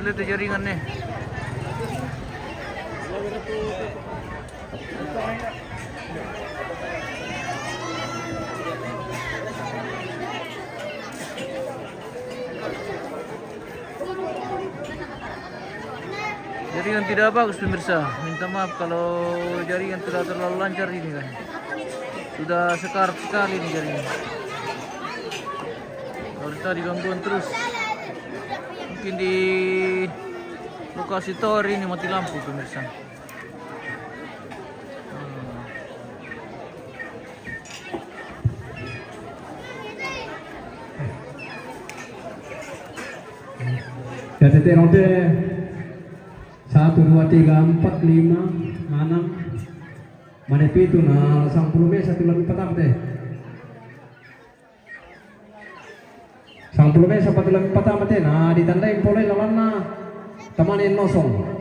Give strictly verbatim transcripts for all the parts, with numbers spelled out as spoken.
Itu jaringan nih. Jaringan tidak bagus, pemirsa. Minta maaf kalau jaringan tidak terlalu lancar ini kan. Sudah sekarat sekali ini jaringan. Dari tadi gangguan terus. Mungkin di lokasi tower ini mati lampu, pemirsa. Hmm. Ya, tete ronde. Satu, dua, tiga, empat, lima, enam. Mane pitu, na, sampulu mesa tu lami patama te. Sampulu mesa patu lami patama te. Na, ditandai polai lawanna tamane nosong.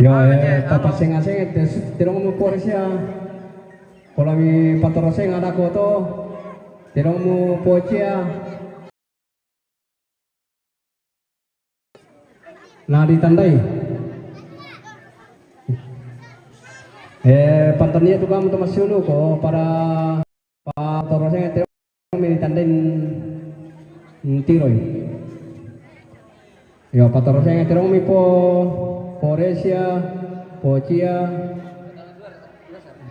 Yo, eh, papa senga-senga te, te dong mu poresia. Kalau mi patoro senga ada koto, te dong mu pocia. Na ditandai. Eh, pantania tu kamu tu masulu ko para patoro senga te dong mi ditandai tiroi. Yo, patoro senga te dong mi po, poresia, pocia.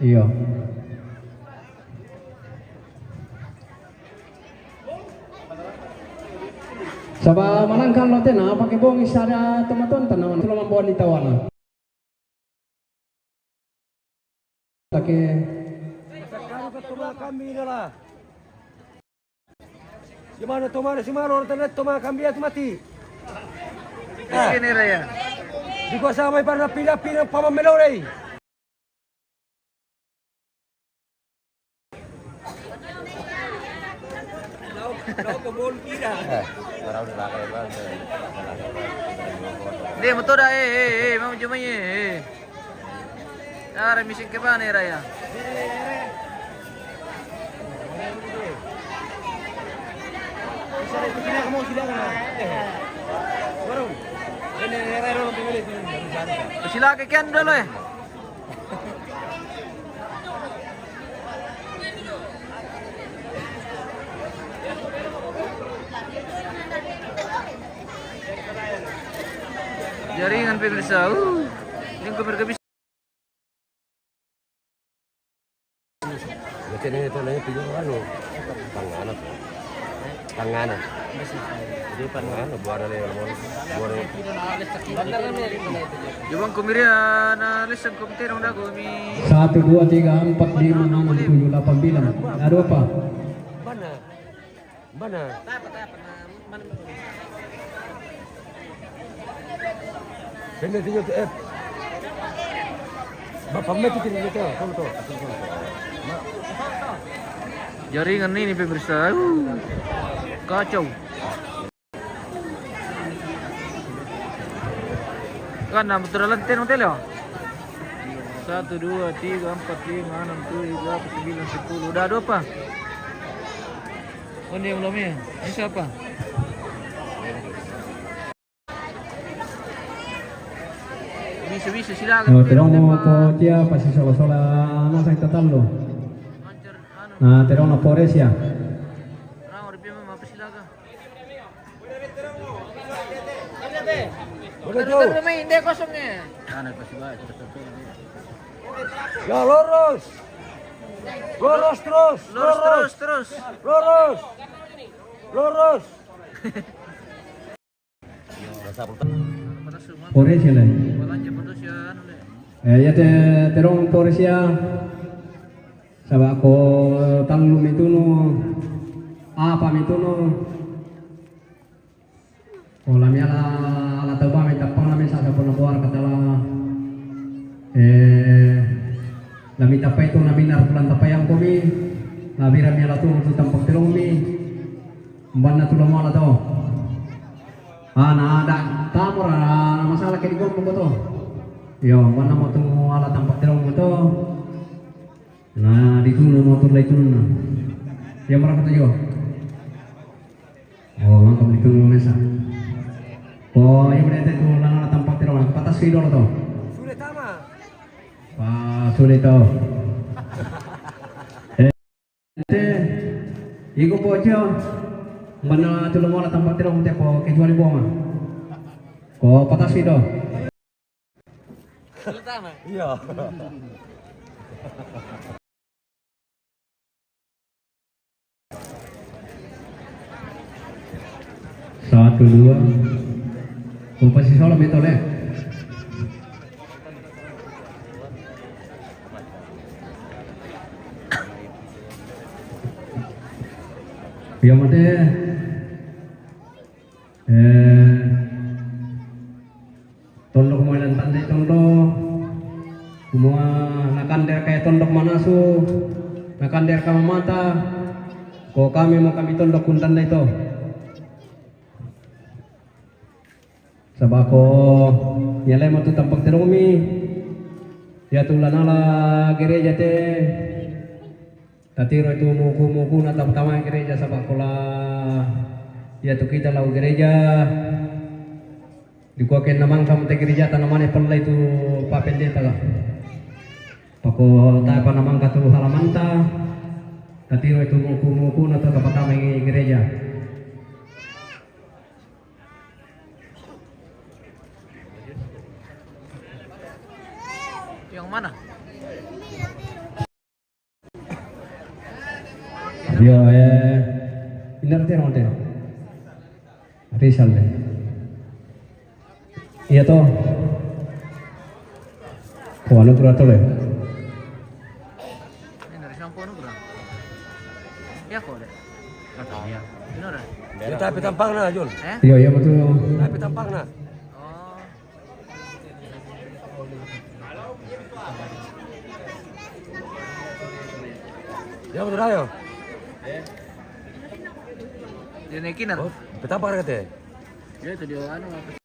Iyo. Saba manangkan lo tena pake bongi sada tomaton tanaman tulo mambuat ni tawana. Take. Gimana tomare simalo orang tanda tomare kambia tu mati. Ini raya. Di kuasa mai para pila-pila pama melorei. Dia motor dah, eh, eh, eh, mau jumai, eh, eh. Ara mising ke bane raya. Sila ke kian dulu, eh. Jaringan pemirsa. Uh, lingkup mereka bisa. Anu, tanganan. Tanganan. Jadi tanganan buat ada yang mau buat. Jawang kumirian, ah, listen kumiterong dago mi. Satu, dua, tiga, empat, lima, enam, tujuh, delapan, sembilan. Ada apa? Mana? Mana? Pende tiyo te, eh. Bapak meti kini kita, kamu tahu. Jaringan ini pemirsa, uh, kacau. Kan, nah, betul lantai hotel ya. Satu, dua, tiga, empat, lima, enam, tujuh, delapan, sembilan, sepuluh. Udah ada apa? Oh, ini belum ya? Ini siapa? Bisa, bisa, silakan. Yo, te dong mu pocia pasi sola-sola na sai tatallu. Na te dong na poresia. Orang orang dia mau apa, silakan. Boleh, Jo. Ini kosong ya. Ya, lurus. Lurus terus. Lurus terus, terus. Lurus. Lurus. Poresia le. Eh, ya te, te dong poresia. Saba ko tallu mitunu, apa mitunu. Ko lami ala, ala tau ba mi tappang lami sasa pona boar katala. Eh, lami tappai tu nami nar pulan tappai angkomi. Labira mi ala tu, tu tampak telung mi. Banna tu la mo ala to. Ah, na ada tamora na masalah ke di grup ko to. Iyo, banna mo tu mo ala tampa' tiro mo to. Na ditunu mo tu la itununa. Iyo, maraka tu iyo. Oh, mangka ditunu mesa. Oh, iyo, berarti tu la ala tampa' tiro, patasi dolo to. Sudah tama. Pa sudah to. Te, iko po cio, mana tu la mo ala tampa' tiro mo te po kecuali bonga. Ko patasi do. Iyo. Satu, dua. Ko pasi solo metole. Iyo mate. Eh, tondok mo ilan tandai tondok. Kumua nakande kai tondok manasu. Nakande ka mamata. Ko kami mo kami tondok kun tandai to. Saba' ko ialai mo tu tampa' tiromi, iatu la nala gereja te, tatiro itu muku-mukuna tama-tama gereja, saba' ko la iatu kita lau gereja, dikua ke namangka mo te gerejata namane pella itu pa pendeta ka. Pako tae pa namangka tu halamanta, tatiro itu muku-mukuna to tama-tama gereja. Yang mana? Iyo, eh, inar tero, tero. Rizal de. Iyo to. Ko anu kura to le. Ini dari siapa anu kura? Iya ko de. Iya. Ini ora. Iyo, tapi tampakna, Jul. Eh? Iyo, iyo, betul. Tapi tampakna. Oh. Iyo, betul ayo. Dia naikin, oh, pe tampak kate. Iyo, itu dia anu apa?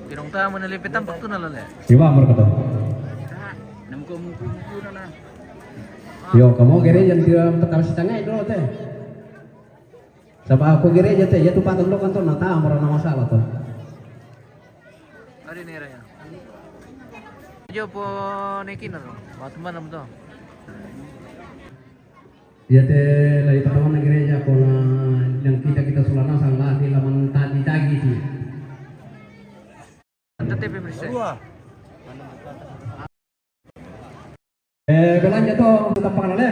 Kidong ta meneli pe tampak tu nalale. Iyo, maraka to. Nah, nemu ko muku-muku nana. Iyo, kamo gereja dia takal setengah itu te. Saba' ko gereja te, iatu patondok kan to, na tamora na masalah to. Ada ni raya. Jo po naikin ro, batu malam to. Iate lai patawana gereja ko na yang kita-kita sulana sang la di laman tagi-tagi ti. Ante T V Indonesia. Dua. Eh, belanja to, tampakna le.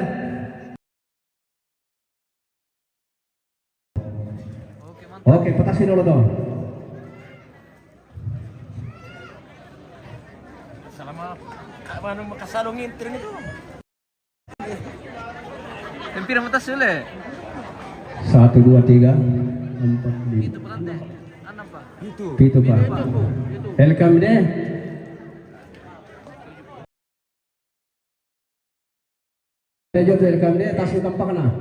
Oke, mantap. Oke, patasi dolo to. Salama, manu makasalong intern itu. Hampir mata sule. Satu, dua, tiga, empat, lima. Itu berarti. Enam, Pak. Itu. Pitu, Pak. Itu, Bu. Itu. Welcome deh. Tejo tu welcome deh, tas tampakna.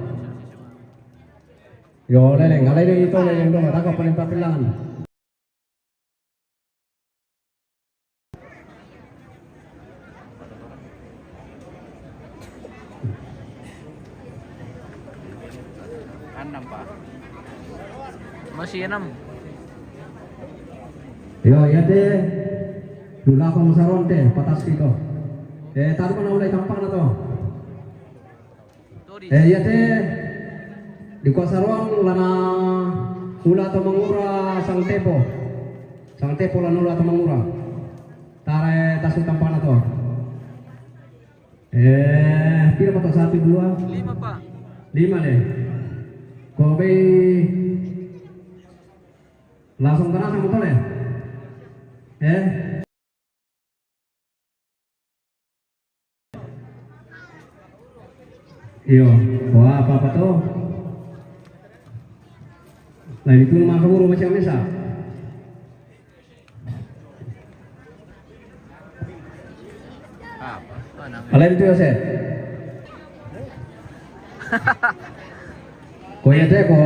Yo, leleng, alai deh itu leleng dong, tangkap paling papilangan. Enam, Pak. Masih enam. Yo, iate. Dulako masaronte, patasi to. Eh, tadu mana ulai tampakna to. Eh, iate dikua saroang la na ula to mangura sang tepo. Sang tepo la na ula to mangura. Tare tasu tampakna to. Eh, pira pa to? Satu, dua. Lima, Pak. Lima le. Ko bei langsung terasa motor ya? Eh? Iyo, wah, apa-apa to. Lain itu mah kaburu macam biasa. Apa? Lain itu ya, Seth. Ko iate ko,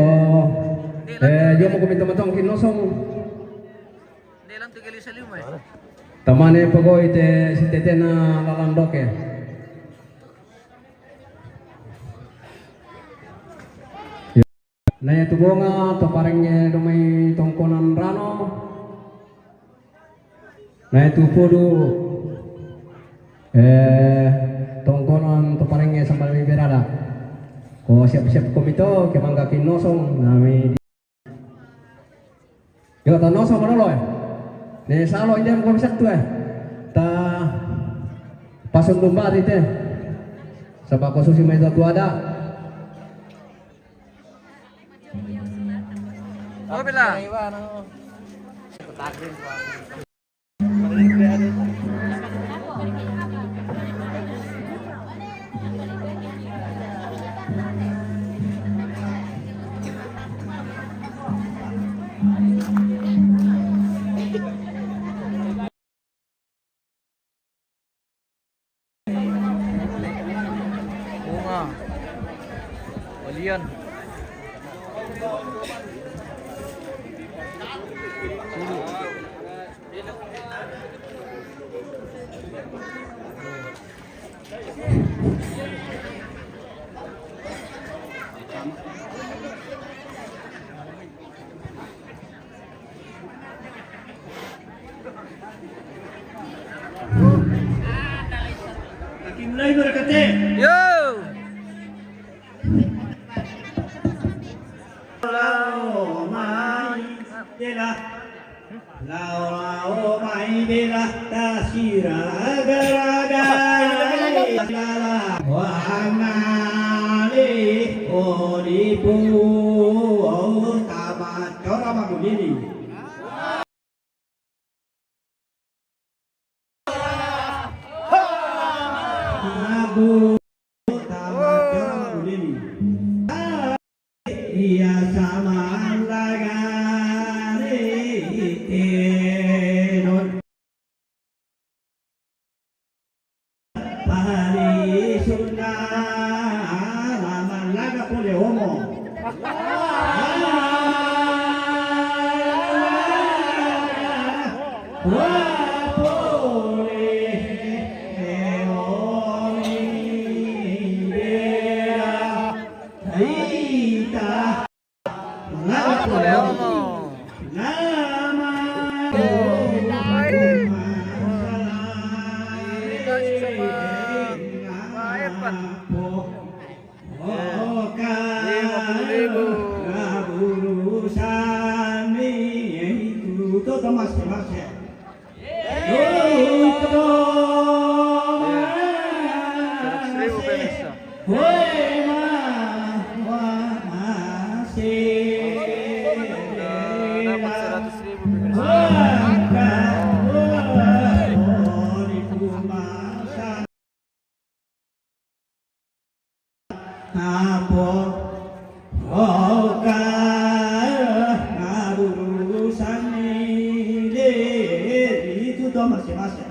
eh, jomoko mito matong kinosong. Tamane pogoi te si tetena lalan doke. Nai tu Bonga to parenge do mai tongkonan rano. Nai tu Pudu, eh, tongkonan to parenge sambal mi berada. Ko siap-siap komito ke mangga kinosong nami. Yo, ta nosong ko dolo, eh. Ne salo indem ko bisa tu, eh. Ta pasun domba di te. Sabab ko susi mai tu ada. Oh, bila. Bunga. Balian. Yo. Lao mai bela, lao, lao mai bela, tasira gara-gara. Wahana le odipu, tamat cora magulili. Abu, tamat cora magulili. Iya sama lagare tenon. Pari suna malaga pole omo. Wa pole omi bea. Aita. Seratus ribu pemirsa. Udah dapat seratus ribu pemirsa. Apo oka aburusan ni le itu to masing-masing.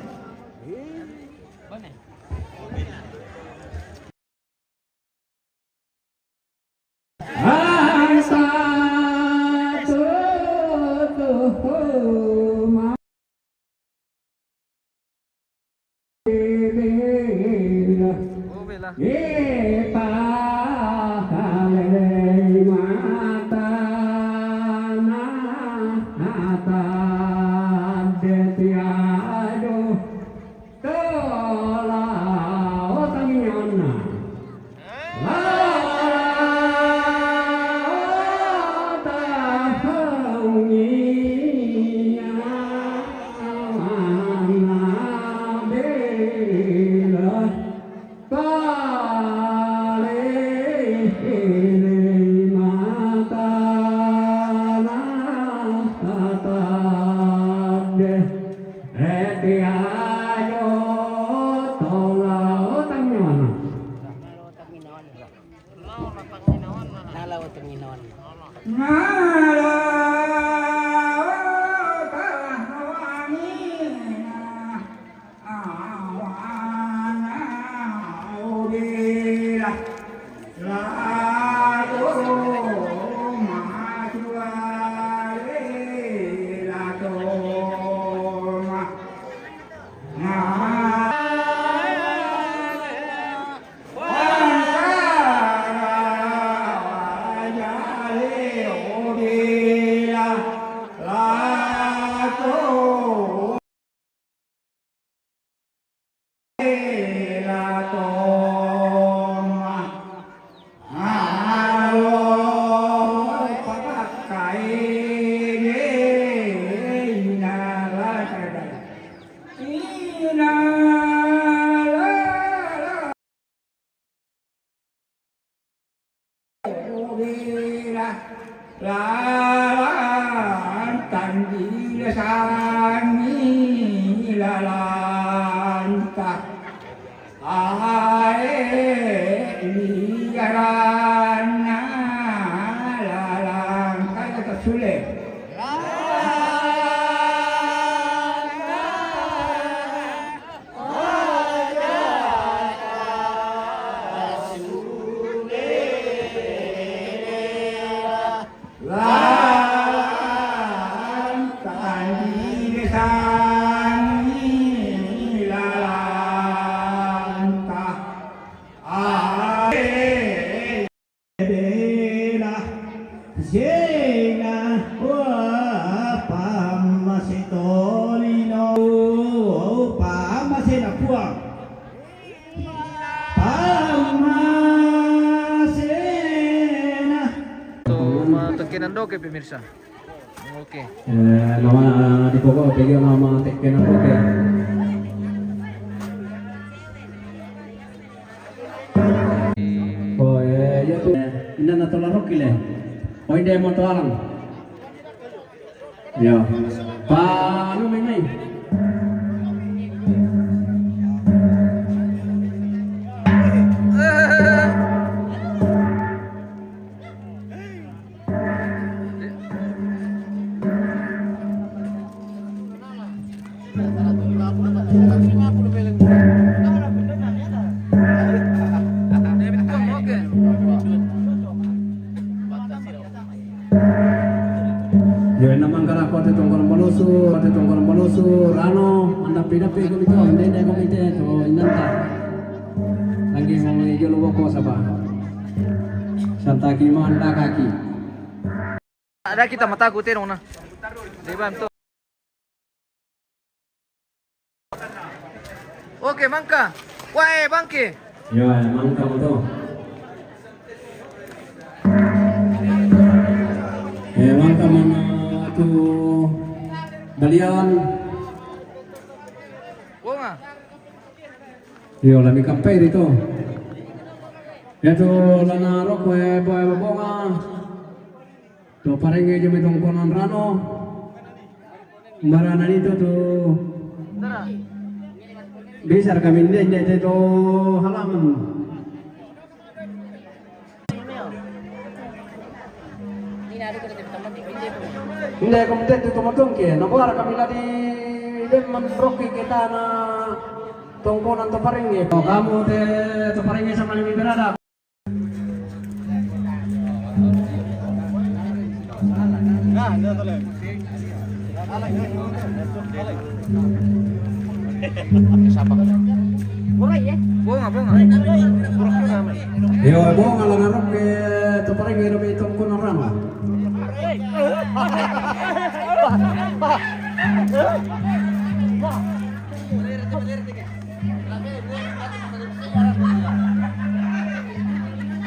Ina la la. Ira lalan tandile sangi lalanta. Ae liarana lalan kaya tasule. Lantang di sangi lalanta. Ae bela zena wa pamase tolino pamase na puang. Pamase na. To, ma, to kenan doke, pemirsa. Oke. Eh, nama di pokok video nama tekkena oke. Oh, eh, iya tuh. Inna na tola rokile. Oh, inde mo toalang. Iya. Pa, anu mai mai. Yo, ena mangkara ko te tongkonan balusu, te tongkonan balusu, rano, mandapi-dapi komite, inde-inde komite, to inanta. Lagi mau jolo boko saba. Santaki manda kaki. Ada kita mataku terong na. Di bantu. Oke, mangka. Wae, bangke. Yo, mangka mo to. Eh, mangka mana tu balian. Bonga. Yo, lami kampai ri to. Ya tu lana roko e boe bonga. To parenge jo mai tongkonan rano. Mbarana nito tu. Bisa kami inde inde te to halaman. Inde komite tu tomatongke. Nabara kami ladi dem man roki kita na tongkonan to parenge. Oh, kamu te to parenge sama limi berada. Bonga, bonga. Yo, bonga la ngaroke to parenge ro be tongkonan rano.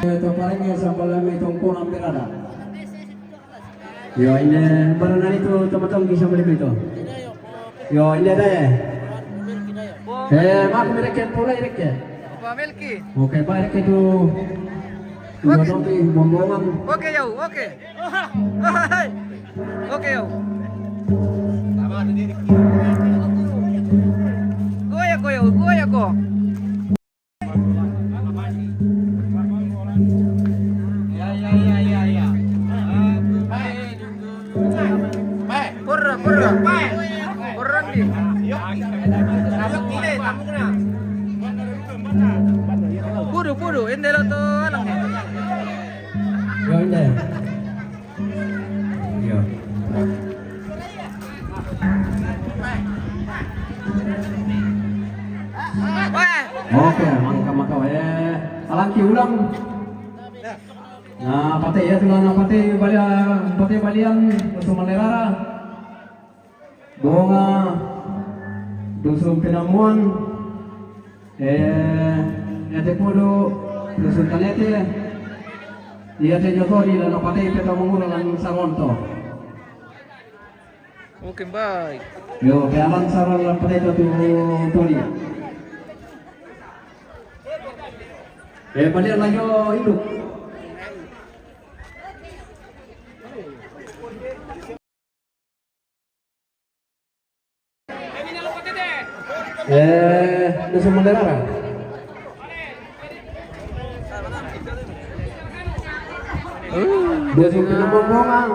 Eh, to parenge sambal lami tongkonan berada. Yo, inde barana itu tomatongki sambal lami to. Yo, inde dai. Eh, maku mereke pula ireke. Apa Melki? Oke, ba ireke tu. Oke. Oke, yau, oke. Oke, yau. Goya ko, yau, goya ko. Ya, ya, ya, ya, ya. Purra, purra. Purra ndi. Pudu, pudu. Inde lo to anak. Yo, inde. Yo. Oke, mangka maka wae. Alangki ulang. Na pate ya tulang na pate balian, pate balian untuk malerara. Bonga, Dusun Penamuan, eh, Yate Pudu, Dusun Tanete, Yate Jotori, lana pate peta mangura lan saronto. Okay, bye. Yo, biaran saral panaita tu Toli. Eh, balian lagi, yo, induk. Eh, Dusun Malerara. Dusun Pinamongbongan.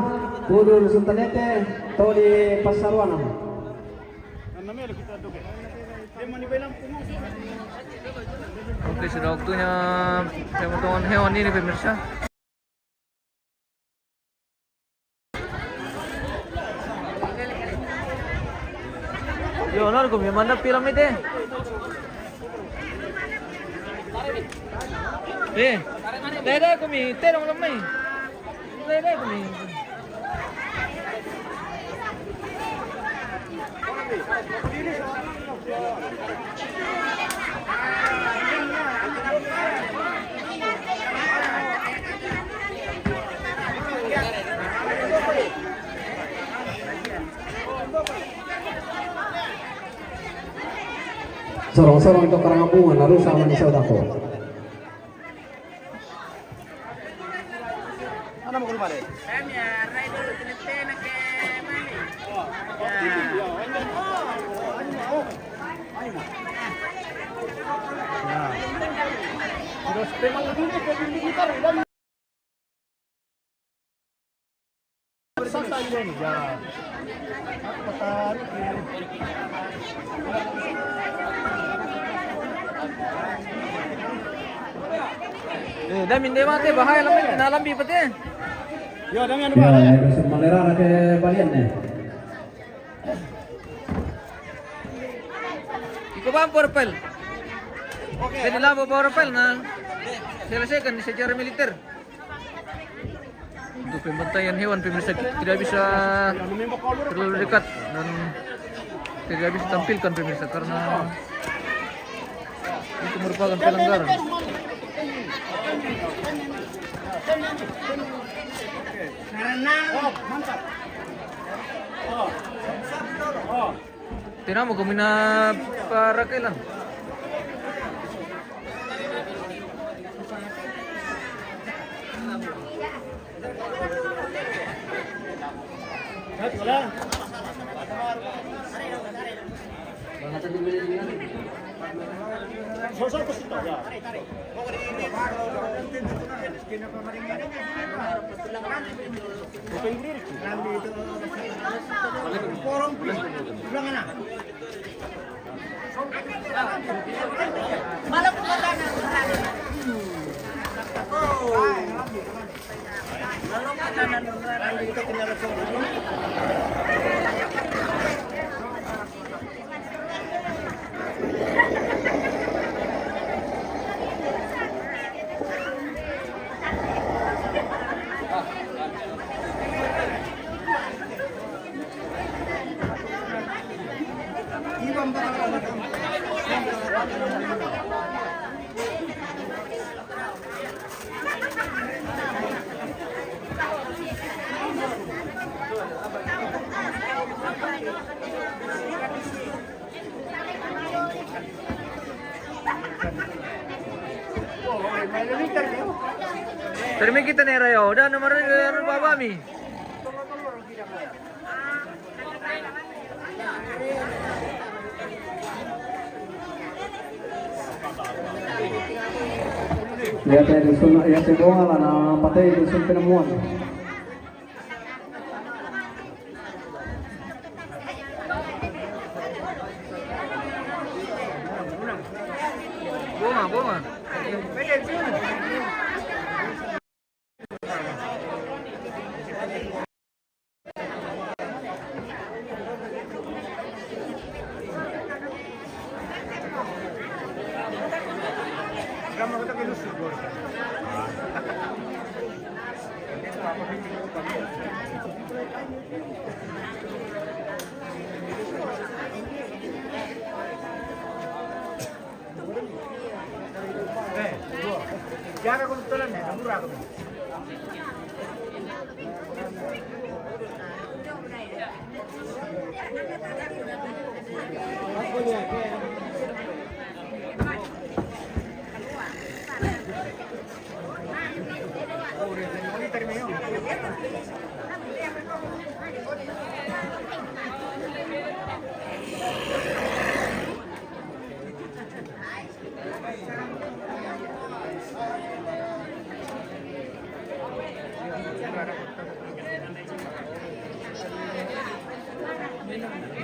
Kudu Dusun Tanete. Toli Passaruanam. Oke, sudah waktunya pemotongan hewan ini, pemirsa. Yo, nor kumi manda film ite. Eh, dai, dai, kumi, te dong, dong, mai. Dai, dai, kumi. Sorong-sorong itu karang bunga, na rusa mani saudako. Ana mo ko lumale? Kami, ah, rai dulu, tinatena ke mani. Ya. Ya. Terus, eh, dami nde mate, bahaya lambi, na lambi pate. Yo, dami anu. Ya, bahaya. Ya, Dusun Malerara ke balian ne. Iko bang porpel. Oke. Jadi labo porpel na selesaikan di sejarah militer. Untuk pembantaian hewan, pemirsa, tidak bisa terlalu dekat dan tidak bisa tampilkan, pemirsa, karena itu merupakan pelanggaran. Tinamu kami na para kailan. Terima kita nih, Rayo. Udah nomor, nomor baba mi. Iate Dusun, iate Bonga la na pate Dusun Penemuan. Bonga, Bonga.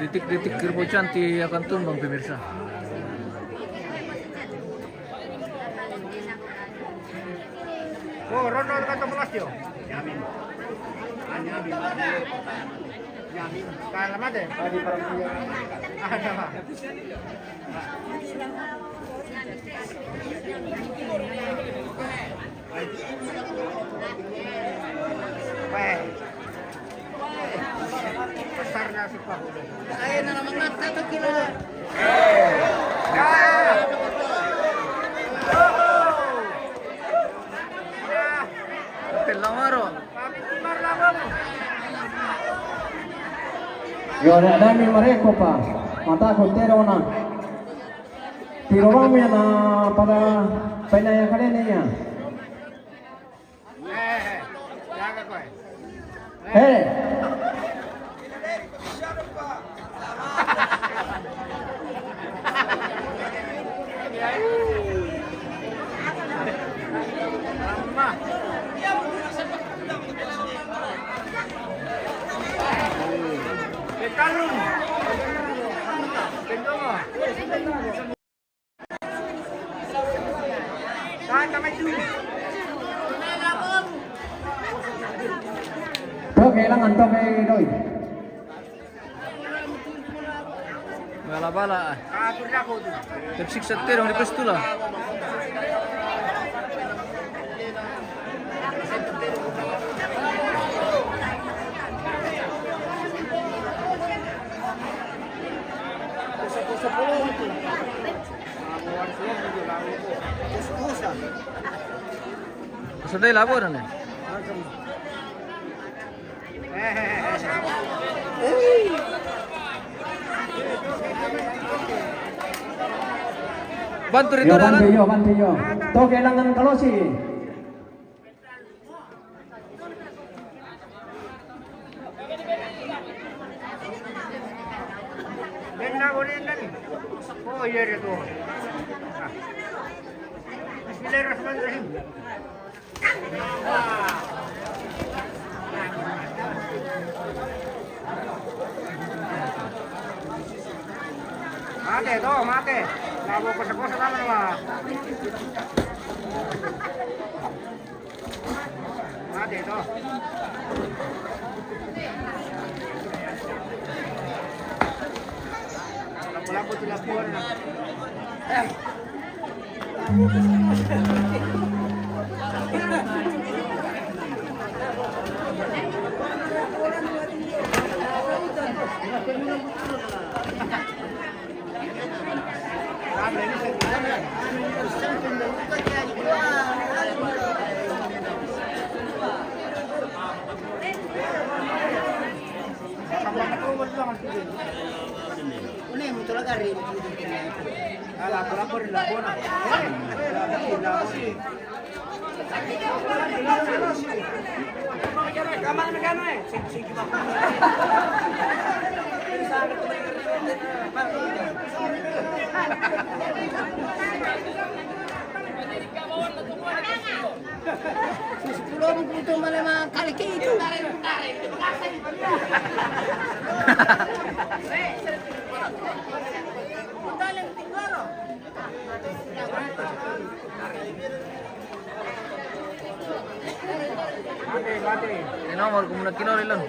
Detik-detik kerbau cantik akan tumbang, pemirsa. Oh, rondo kantong plastik. Nyamin. Ah, nyamin. Nyamin. Kalau mati. Ada, Pak. Weh. Besar nasi, Pak. Ayo, nana mengat satu kilo. Ya. Telamaro. Yo, ada, ada mi mareko pa. Mata ko tero na. Tiro bang mi na pada pena ya kalian ya. Eh. Toke langan, toke doi. Bala-bala. Tersiksa terong di pestula. Sudah labor, ne? Bantu ri, yo, bantu, yo, bantu, yo. Toke langan kalosi. Oh, iya, dia tuh. Nah. Bismillahirrahmanirrahim. Mate, to, mate. Labo kosa-kosa tangan, Pak. Mate, to. Lapo-lapo ti lapo na. Sepuluh ribu itu malah mahal kali itu. Ini nomor kumuna kilo lilon.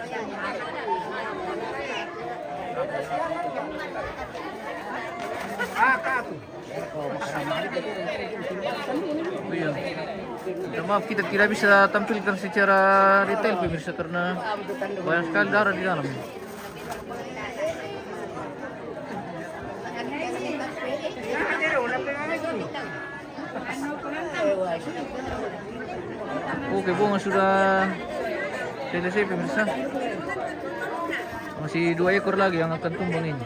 Iya. Minta maaf, kita tidak bisa tampilkan secara detail, pemirsa, karena banyak sekali darah di dalam. Oke, bunga sudah selesai, pemirsa. Masih dua ekor lagi yang akan tumbang ini.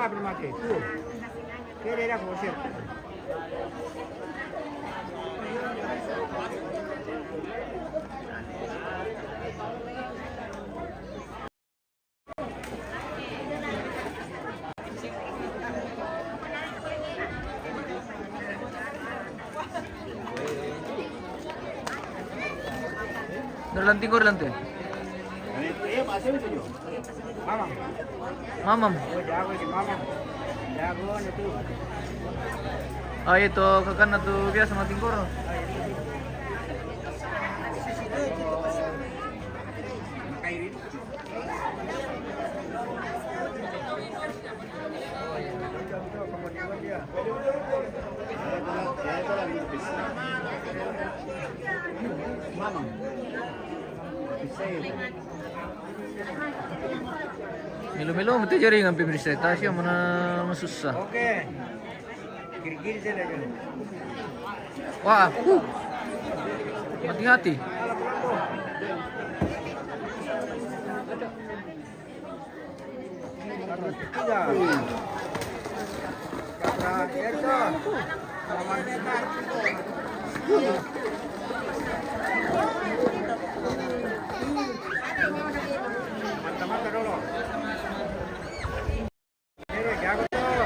Abre mate, tú. Quiere ir a conocer. Durante, durante. Mamam. Mamam. Ah, itu kakak na tu biasa mating koro. Melo-melo mo ti jaringan pi, Mister, ta siya mana masusa. Oke. Wah, huh. Hati-hati.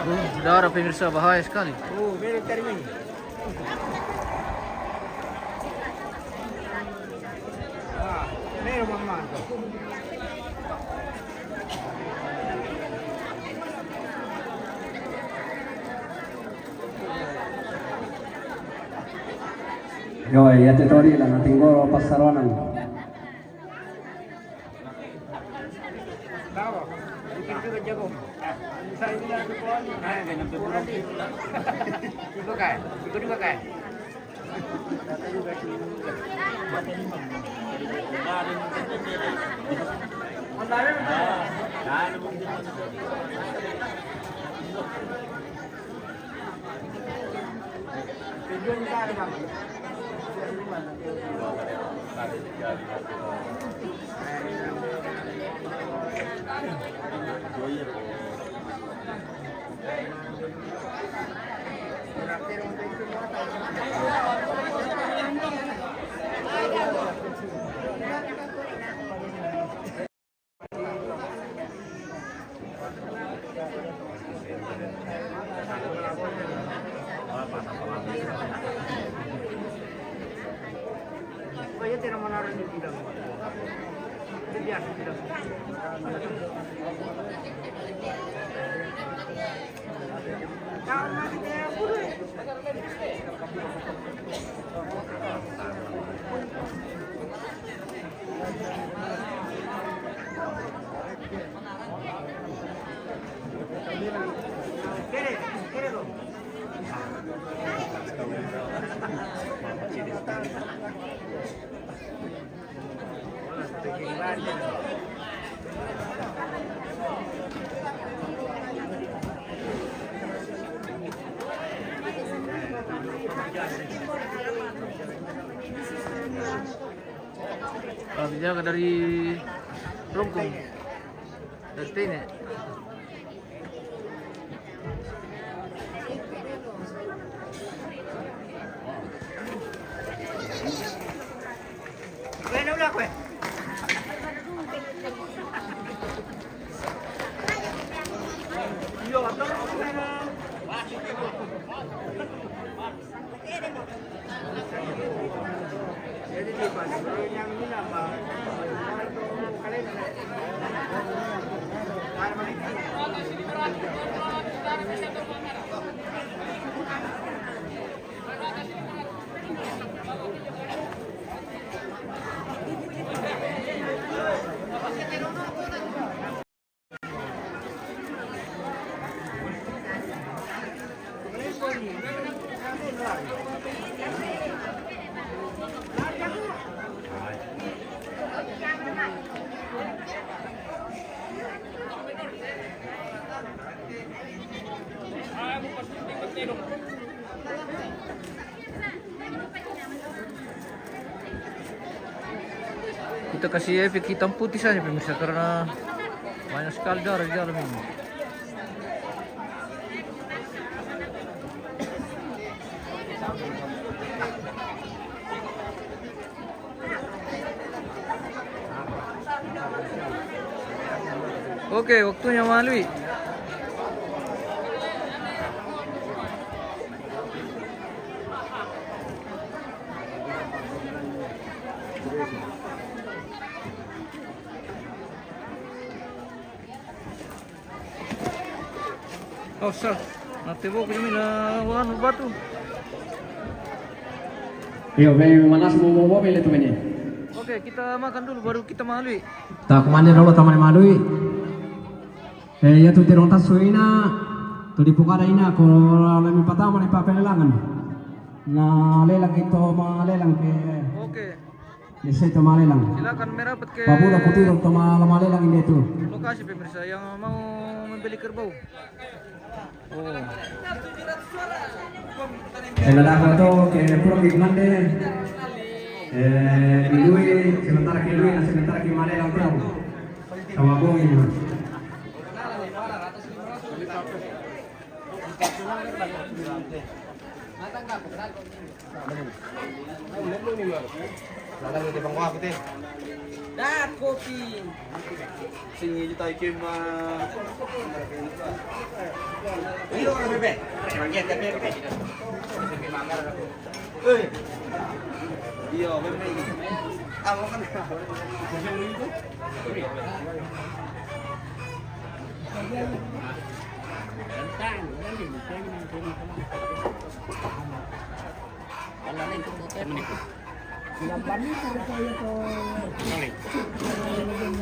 Uh, darah, pemirsa, bahaya sekali. Yo, ya te tori la na tingoro pasaronan. Kalau dijaga dari Rungkung, dari Tene. Kita kasih efek hitam putih saja, pemirsa, karena banyak sekali darah di dalam ini. Oke, waktunya, Malui. Oh, sir. Nanti bawa ke sini, nah, anu, batu. Iyo, be, manas mau, mau, mau, bele tu ini. Oke, kita makan dulu, baru kita Malui. Tak, kemana dulu, teman Malui? Eh, ya, tu terong tasu ina, tu di pukada ina, ko lami patama ni papelelangan. Na lelang itu, ma lelang ke. Oke. Bisa itu ma lelang. Silakan merapat ke. Pabu dah kutiro tu ma, ma lelang ini tu. Lokasi, pemirsa, yang mau membeli kerbau. Oh. Ela dah tu ke pura di Mande. Eh, di Lui, sementara ke Lui, nah, sementara ke ma lelang tu. Sama bong ini. Dah, kopi. Sing ini tai kem, ah. Ini orang bebek. Orang dia bebek. Eh. Iya, bebek. Ah, mau kan?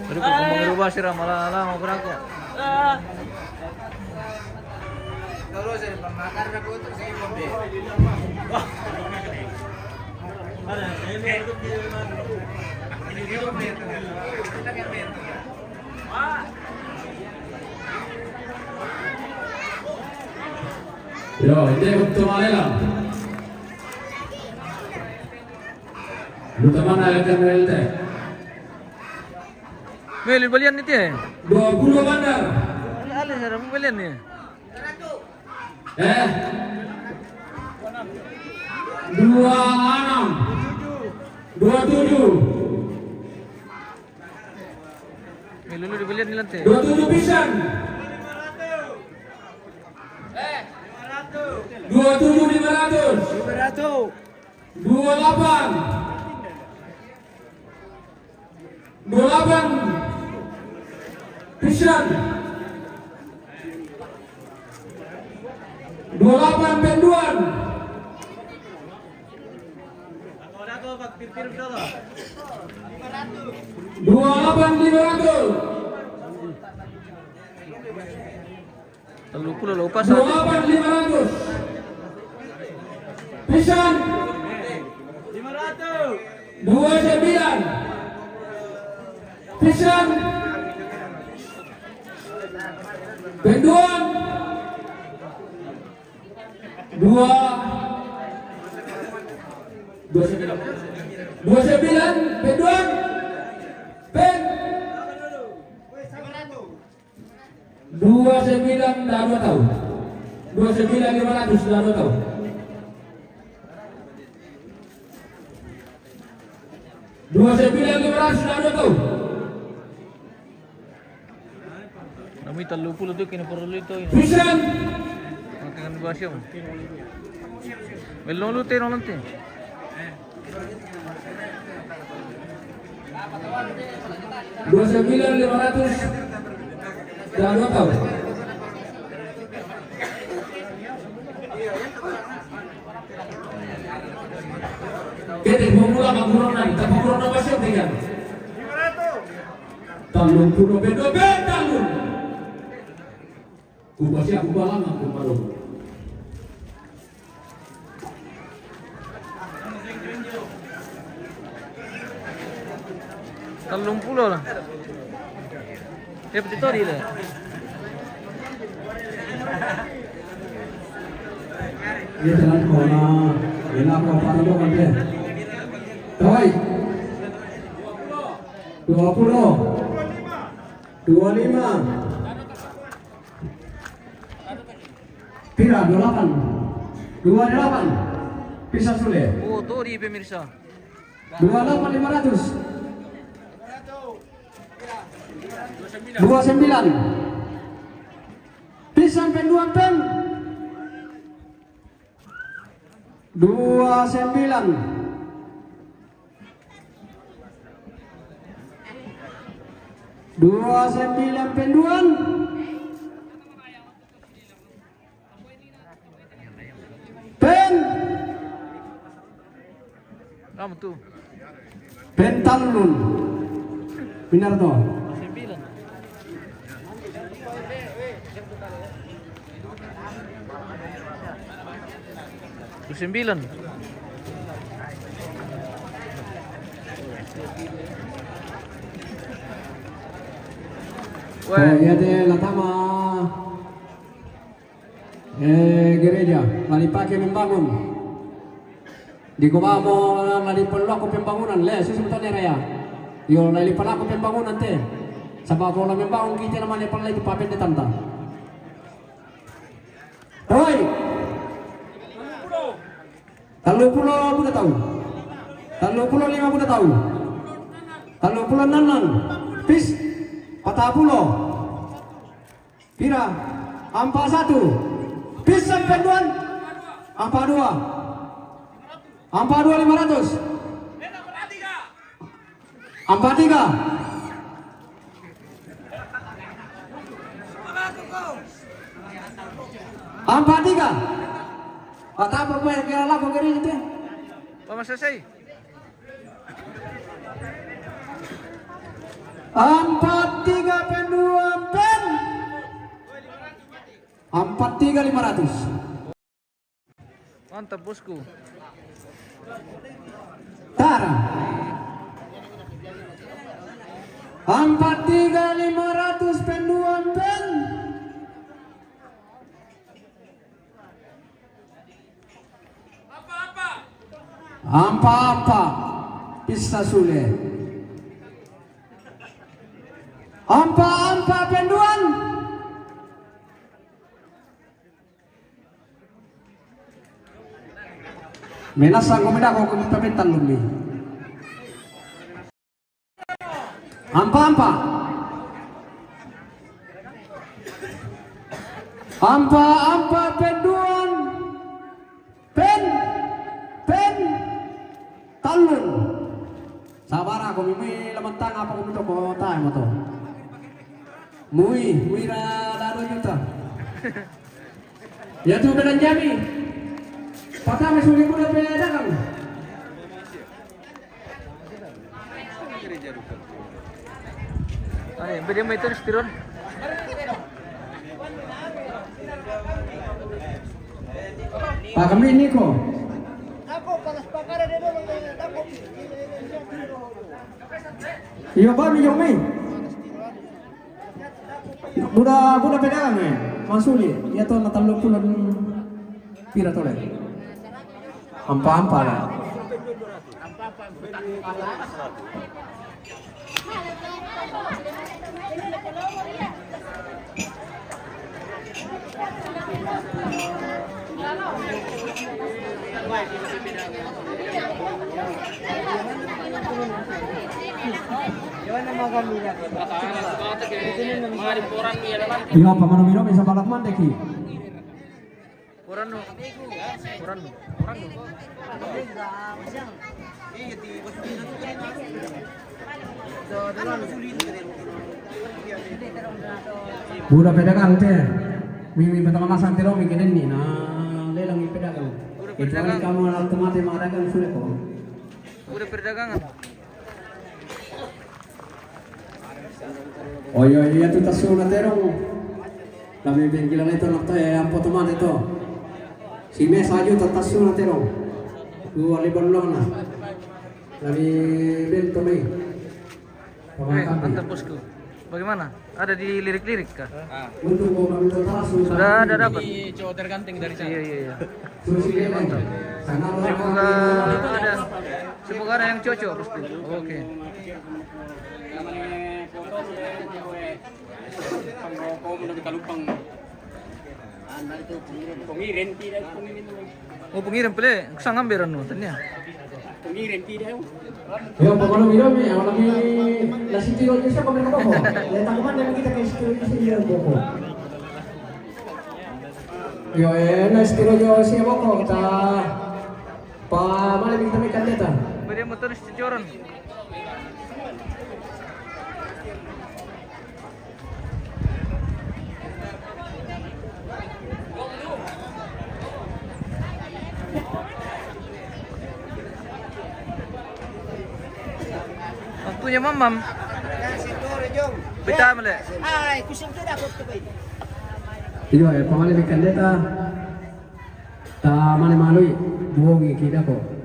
Aduh, kok mau berubah sih, Ram? Malah, malah mau berangkat. Yo, ite untuk Malela. Lu teman ada kan L T. Meli balian ni, eh? Dua puluh bandar. Ala, ala, cara balian ni. Eh? Dua enam. Dua tujuh. Meli lu di balian ni, Lante. Dua tujuh pisan. Dua tujuh lima ratus. Dua delapan. Dua delapan pisan. Dua delapan penduan. Dua delapan lima ratus. Telu puluh lo pas. Dua delapan lima ratus. Pisan. Dua sembilan. Pisan. Penduan. Dua. Dua sembilan. Dua sembilan. Penduan. Pen. Dua sembilan dah dua tahu. Dua sembilan lima ratus dah dua tahu. Dua sembilan lima ratus dah dua tahu. Nami telu puluh tu kena perlu itu ini. Pisan. Makan gua siapa? Belum lu teh nanti. Dua sembilan lima ratus. Dah dua tahu. Kete, mau pulang, mau pulang nanti. Tak mau pulang, apa siap dengan? Tanggung puluh beda, beda lu. Ku pasi aku balangan ku padong. Telu puluh lah. Ya, betul tadi lah. Iya, jalan kona. Enak kau padong kan deh. Tawai. Dua puluh. Dua lima. Pira? Dua lapan. Dua lapan. Bisa sule. Oh, tuh di pemirsa. Dua lapan lima ratus. Dua sembilan. Pisan penduan pen. Dua sembilan. Dua sembilan penduan. Pen. Kamu tuh. Pen tallun. Benar toh? Sembilan. Sembilan. Oh, iya deh, la tama. Eh, gereja, la dipake membangun. Di ko bamo la dipalluakko pembangunan, le, susu betone raya. Yo, la dipalluakko pembangunan te. Saba ko la membangun kita nama le pala itu papen de tanta. Hoi. Tallu pulo buda tau. Tallu pulo lima buda tau. Tallu pulo nannan. Pis. Pata pulo. Pira? Ampa satu. Pisan penduan. Ampa dua. Ampa dua lima ratus. Ampa tiga. Ampa tiga. Atau apa kira laku kira itu? Apa selesai? Ampa tiga penduan pen. Ampa tiga lima ratus. Mantap, bosku. Tara. Ampa tiga lima ratus penduan pen. Ampa-ampa. Pissa sule. Ampa-ampa penduan. Menasang ko medako ko kita mental lumi. Ampa-ampa. Ampa-ampa penduan. Pen. Pen. Tallun. Sabara ko mimui lamatang apa ko mutoko tae moto. Mui, mui ra lalo juta. Ya tu belanjami. Patame suli mula pe dagang. Ay, bede mo ito, Ron. Pakami niko. Iyo, kami, iyo, mi. Buda, buda pedagang, eh. Masuli. Iya to, na tallu pulo pira to, le? Ampa-ampa, le. Iyo, pamanu minum bisa balap mandeki. Orang no. Orang no. Orang no. Buda pedagang te. Mimi pertama masang terong mi kenen ni. Nah, lelang mi pedagang. Buda. Kecuali pedagang. Kamu anak temate madagang sudah kok. Buda perdagangan. Oh iya, iya tu tassu na terong. Kami bengkilan itu nak tahu ya, ampo tomate to. Si Mes aju ta tassu na terong. Dua ribu enam na. Kami bento mai. Eh, pemakan. Mantap, bosku. Bagaimana? Ada di lirik-lirik kah? Untuk mau kami tertasu. Sudah ada dapat? Ini cowok terganteng dari sana. Iya, iya, iya. Susi kene. Semoga ada. Semoga ada yang cocok, bosku. Oke. Oh, pengirim pele. Kusang ambil anu, tanya. Yo, pokoknya minum ya, kalau di nasi tiga aja siapa mereka bawa? Ya, tak kemana kita ke situ, di sini ya, bawa. Yo, eh, nasi tiga aja siapa kok kita? Pak, mana kita makan data? Beri motor sejoran. Waktunya mamam. Pecah mele. Ai, kusing tu dah aku tu baik. Iyo, eh, pamane ikan deta. Ta mane malui, buongi kidako.